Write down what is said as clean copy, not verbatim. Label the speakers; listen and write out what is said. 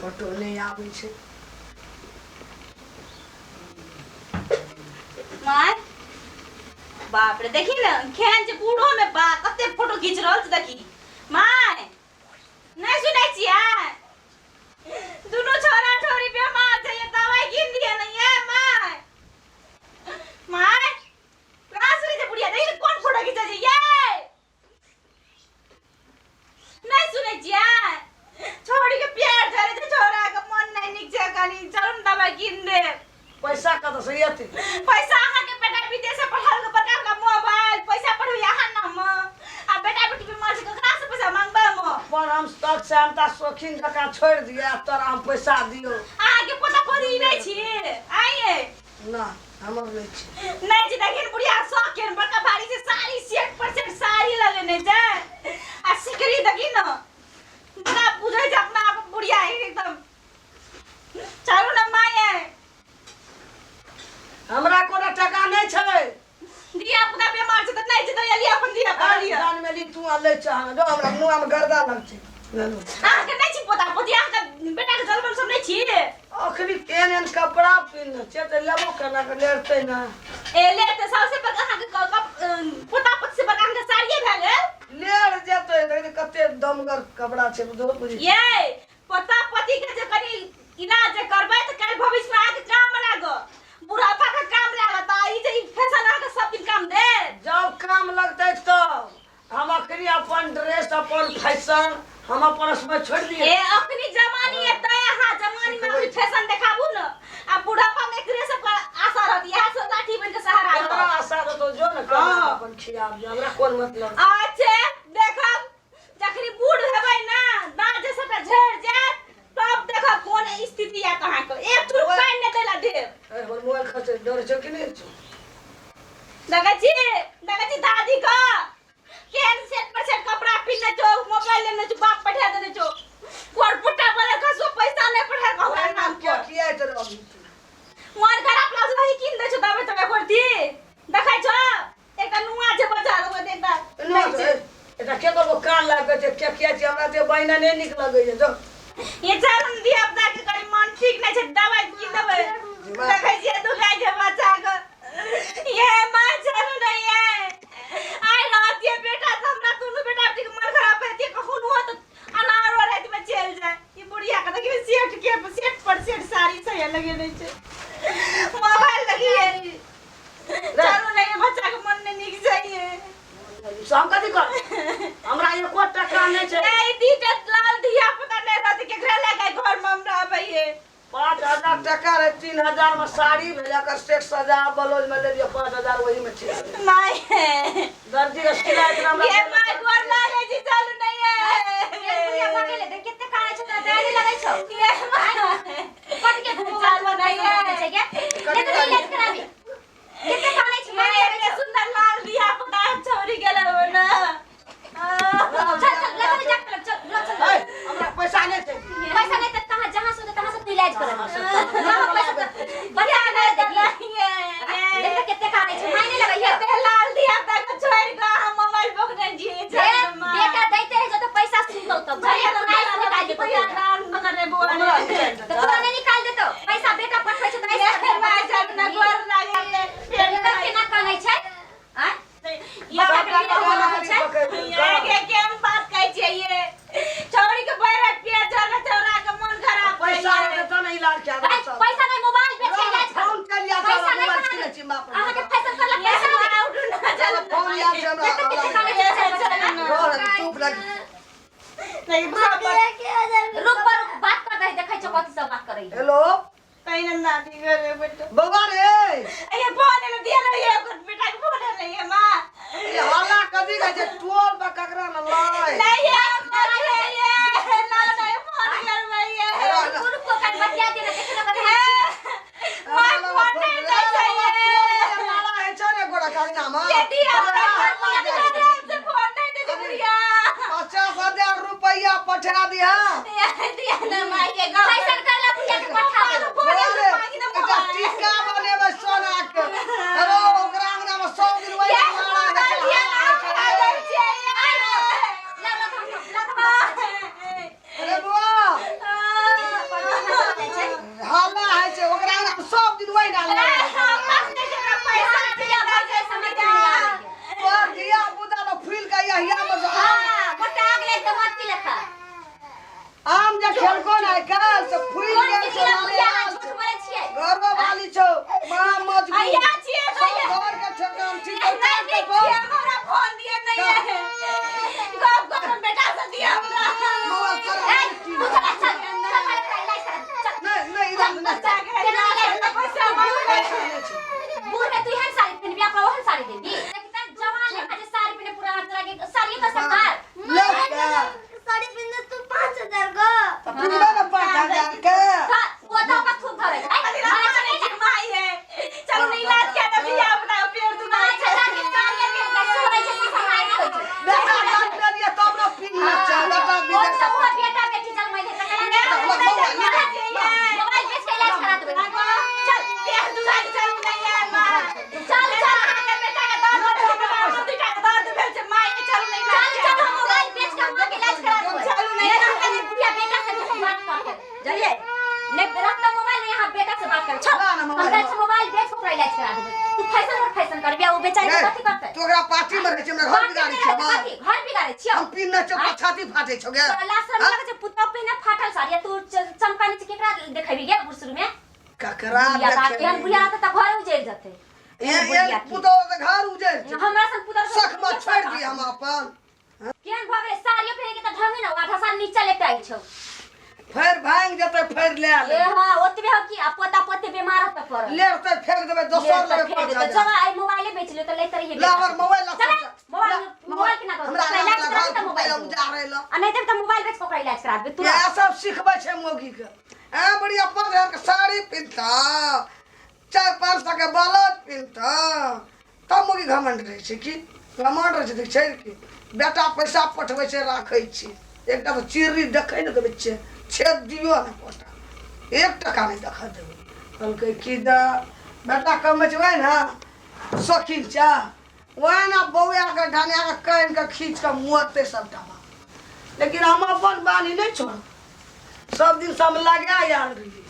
Speaker 1: Photo नहि आबै छै।
Speaker 2: माय बाप रे, देखी ने केहन छै बूढ़ो में, बा कते फोटो खींच रहल छै। देखी माय, नहीं सुनै छियै? दुनू छोरा छोरी बेमार छै, ये दवाई कीन दिए ने। ये my, my कहाँ सुनै छै बुढ़िया? देखी ने कोन फोटो खींचै छै। ये नहीं सुनै छियै? छोरी के प्यार झरे छै, छोरा के मन नहीं नीक छै कनी। चलू ने दवाई कीन देब।
Speaker 1: पैसा कतऽ से एतै?
Speaker 2: पैसा अहाँके बेटा विदेश से पढ़ल के बड़का बड़का मोबाइल, पैसा पढ़बै अहाँ नाम, आ बेटा बेटी बीमार छै, ककरा से पैसा मांगबै हम?
Speaker 1: अपन हम तक से हम ता शौकीन जकाँ छोड़ि दिअ, तोरा हम पैसा दियौ।
Speaker 2: अहाँके पोता पोती नहि छी आइए?
Speaker 1: ना, हमर नहि छै।
Speaker 2: नहि छै। देखिन बुढ़िया शौक केहन बड़का भारी छै, साड़ी सेट पर सेट साड़ी लगेने छै आ सिकरी देखी न, बड़ा बुझै छै अपना आप बुढ़िया एकदम। चलू ने माय।
Speaker 1: हमरा कोनो टका नहि छै।
Speaker 2: धिया पुता बेमार छै तऽ नहि छै तऽ एलियै अपन धिया पुता लिअ।
Speaker 1: जान मेली तू आ लै छ, जो हमरा मुँह में गर्दा लग छै।
Speaker 2: अहाँके नहि छी पोता पोती? अहाँके बेटाके जलमल सब नहि छी?
Speaker 1: अखनी एहन एहन कपड़ा पिन्हने छियै तऽ लेबो केना के, लेटतै ने।
Speaker 2: ए ले तऽ सबसे बड़का अहाँके पोता पोती से बड़का अहाँके साड़िए भए गेल।
Speaker 1: लेट जेतै, देखी कते दमगर कपड़ा छै, बुझो बुझी।
Speaker 2: ये पोता पोती के जे कनी इलाज जे करबै तऽ काल्हि भविष्य में अहाँके काम लागत, बुढ़ापा के काम लागत। आ ई जे ई फैशन अहाँके सब दिन काम देत?
Speaker 1: जब काम लगतै तब। हम अखनी अपन ड्रेस, अपन फैशन, हम अपन समय छोड़ दिए।
Speaker 2: ए अखनी जवानी है तै अहाँ जवानी में अखनी फैशन देखाबू न, आ बुढ़ापा में एकरे सब के आशा रहत, इएह सब लाठी बन के सहारा रहत।
Speaker 1: हमरा आशा रहतो जो ने
Speaker 2: हाँ।
Speaker 1: अपन खियाब जो, हमरा कोन मतलब।
Speaker 2: अच्छे देखब, जखनी बूढ़ हेबै ना, दाँत जे सबटा झड़ि जायत, तब देखब कोन स्थिति आयत अहाँके। एक चूर पानि नहि दैला देब।
Speaker 1: ए, हमर मोबाइल खसै डर छौ कि नहि छौ?
Speaker 2: देखै छी, देखै छी दादी के केहन सेट पर सेट कपड़ा पिन्हने छौ, मोबाइल लेने छौ, बाप पठा देने छौ। कोर पुट्टा बोले खसो पैसा नहि पठा हमरा नाम
Speaker 1: क्या
Speaker 2: पर।
Speaker 1: किया तर अभी
Speaker 2: मन खराब लागल रही, कीन दै छौ दबाई तबाई करती। देखै छौ, एकटा नुआ छै बच्चा लोग, एकटा
Speaker 1: नहि छै। एकटा के करबो कान लागै छै, के किया छै, हमरा ते बहिना नहि नीक लगैए जो।
Speaker 2: ये चल दिया अपना के कनी मन ठीक नहि छै, दबाई की देबै? देखै छियै दुखाइ छै बच्चा के। ये माँ चलू नहीं है, आइ रहतियै बेटा तऽ हमरा दुनू बेटा बेटी के मन खराब हेतियै। कखनो हो तऽ अनारो राति में चलि जाय। ई बुढ़िया के देखियौ, सेठ के सेठ पर सेठ साड़ी सही लगेने छै, मोबाइल देखिए। चलू नहीं, बच्चा के मन नहीं नीक जाइए।
Speaker 1: हम कथी कर, हमरा एको टका नहि छै।
Speaker 2: नहीं दीटा लाल धिया पुता नहीं रहते, केकरा लगे घर में हम रहबै?
Speaker 1: 5000 टका रहे, 3000 में साड़ी भेल, एकर सेट सजा ब्लाउज में लेलियै 5000, ओही में छै।
Speaker 2: नहीं
Speaker 1: दर्जी के सिलाई के हमरा।
Speaker 2: ये my गोर लागे जी, चलू नहीं है।
Speaker 3: बुढ़िया पकड़ि ले, कते कानै छै तोरा, दया नहि लगै छौ?
Speaker 2: ये my
Speaker 3: कट के मोबाइल
Speaker 2: चलू नहीं है।
Speaker 3: छै गे, ले तो इलाज कराबी। कते कानै छै, माय
Speaker 2: ये
Speaker 3: लगै
Speaker 2: एते
Speaker 3: छौ?
Speaker 2: सुंदर लाल धिया पुता छोड़ी गेलै हो ना।
Speaker 3: चल चल, ले चल, जा चल, ले चल।
Speaker 1: ए, हमरा पैसा नहि छै।
Speaker 3: पैसा नहीं तऽ कहाँ जहाँ से होतै तहाँ से तू इलाज कर। कहाँ पैसा तऽ बढ़िया के नहीं देखी। देख तऽ कते कानै छै, माय नहि लगै है।
Speaker 2: एते लाल धिया पुता के छोड़ के हम मोबाइल पकड़ने छियै?
Speaker 3: ए, बेटा दैते रह जो तऽ पैसा सुनतौ तब
Speaker 2: भैया
Speaker 3: घरे आइ से निकालि देतौ तोरा।
Speaker 1: हमरा नहि छै।
Speaker 3: तऽ तोरा नहि निकालि देतौ पैसा? बेटा पठबै छै तऽ ऐसे बेटा केना कानै छै? आँय, बच्चा के केना कानै छै?
Speaker 1: पैसा रहतै तब ने इलाज कए
Speaker 3: भाई,
Speaker 1: देब।
Speaker 3: पैसा नहीं, मोबाइल बेच के इलाज कर।
Speaker 1: फोन चलि जा।
Speaker 3: पैसा नहीं,
Speaker 1: मोबाइल
Speaker 3: कहाँ
Speaker 1: छिनै छी बाप।
Speaker 3: अहाँके फैशन करला पैसा नहीं।
Speaker 1: फोन याद छै हमरा।
Speaker 3: देख तऽ कते कानै छै बच्चा बच्चा।
Speaker 1: रह, चुप लग।
Speaker 3: रुक पर बात कर रही, देखै छौ कथी सब बात करै।
Speaker 1: हेलो बौआ रे। ये हल्ला कथी कहै छै टोल पर, ककरा न लय?
Speaker 3: रुक रुक, कान बतिया दे ना, देखे ना कथी।
Speaker 1: नाला होइ छै ने गोरा कंगना मे। 50,000 रुपैआ पठा दिहा।
Speaker 3: फैशन करला बुढ़िया के पठा दे।
Speaker 1: एकटा टीका बनेबै सोना के। हेलो, ओकरा अंगना मे सब दिन वही नाला होइ छै, हल्ला होइ छै।
Speaker 3: ला ला, हम ला, हम
Speaker 1: अरे बुआ।
Speaker 3: हम कहै छै मोबाइल बेच के ओकरा इलाज करा देबै। तू फैशन पर फैशन करबी आ ओ बेचारी के कथी करतै?
Speaker 1: तू ओकरा पार्टी में रहै छै, हमरा घर बिगाड़ै छै।
Speaker 3: कथी घर बिगाड़ै छियौ?
Speaker 1: हम पिन्ने छियौ, ओकरा छाती फाटै छौ गे।
Speaker 3: तोरा लाज शरम लगै छै? पुतवा पहिने फाटल साड़ी आ तू चमकाने छै, केकरा देखेबी गे बुढ़ में?
Speaker 1: ककरा
Speaker 3: बुढ़िया बात
Speaker 1: देखेबी?
Speaker 3: एहन बुढ़िया रहतै तऽ घर उजड़ि जेतै। एहन
Speaker 1: एहन
Speaker 3: बुढ़िया
Speaker 1: एहन
Speaker 3: की?
Speaker 1: पुतोह तऽ घर उजड़ि छै।
Speaker 3: हमरा सन पुतोह
Speaker 1: सख में छोड़ि दी हम अपन।
Speaker 3: केहन भऽ गेलै? साड़ियो पहिरे के तऽ ढंगे ने, आधा साल नीचा लेटाइ छौ।
Speaker 1: फेर भांगि जेतै, फेर ले
Speaker 3: ए
Speaker 1: ले।
Speaker 3: हाँ, ओतबे हो कि आ पोता पोती बीमार होतै पड़ल।
Speaker 1: लेटतै फेंक देबै, दोसर
Speaker 3: लेतै
Speaker 1: लेबै।
Speaker 3: फेर
Speaker 1: 5
Speaker 3: देतै।
Speaker 1: हजार।
Speaker 3: चल, आइ मोबाइले बेच लियो तऽ लैते रहियै।
Speaker 1: ले हमर मोबाइल लऽ।
Speaker 3: चल, मोबाइल मोबाइल केना करबै?
Speaker 1: हमरा
Speaker 3: ओकरा इलाज
Speaker 1: घर
Speaker 3: करा देबै तऽ मोबाइल
Speaker 1: पहिले
Speaker 3: देबै।
Speaker 1: उजाड़ै लए।
Speaker 3: आ नहि देबै तऽ मोबाइल बेच कऽ ओकरा इलाज करा देबै तुरंत।
Speaker 1: इएह सब सिखबै छै मौगी के। ऐ बढ़िया 5000 के साड़ी पिन्हता, 4-5 सौ के ब्लाउज पिन्हता, तब मौगी घमंड रहै छै। की घमंड रहै छै? देख छै कि बेटा पैसा पठबै छै, राखै छी। एकटा तऽ चिड़री देखै नहि देबै छै, छेद दियौ ने कोटा, 1 टका नहि देखऽ देबै। कहलकै की दऽ बेटा कमबै छै, वएह ने शौकीन छै, वएह ने बौआके ढनियाके कानि कऽ खींच कऽ मुअतै सबटा बात। लेकिन हम अपन बानी नहि छोड़ब। सब दिनसँ हम लगा आयल रहियै।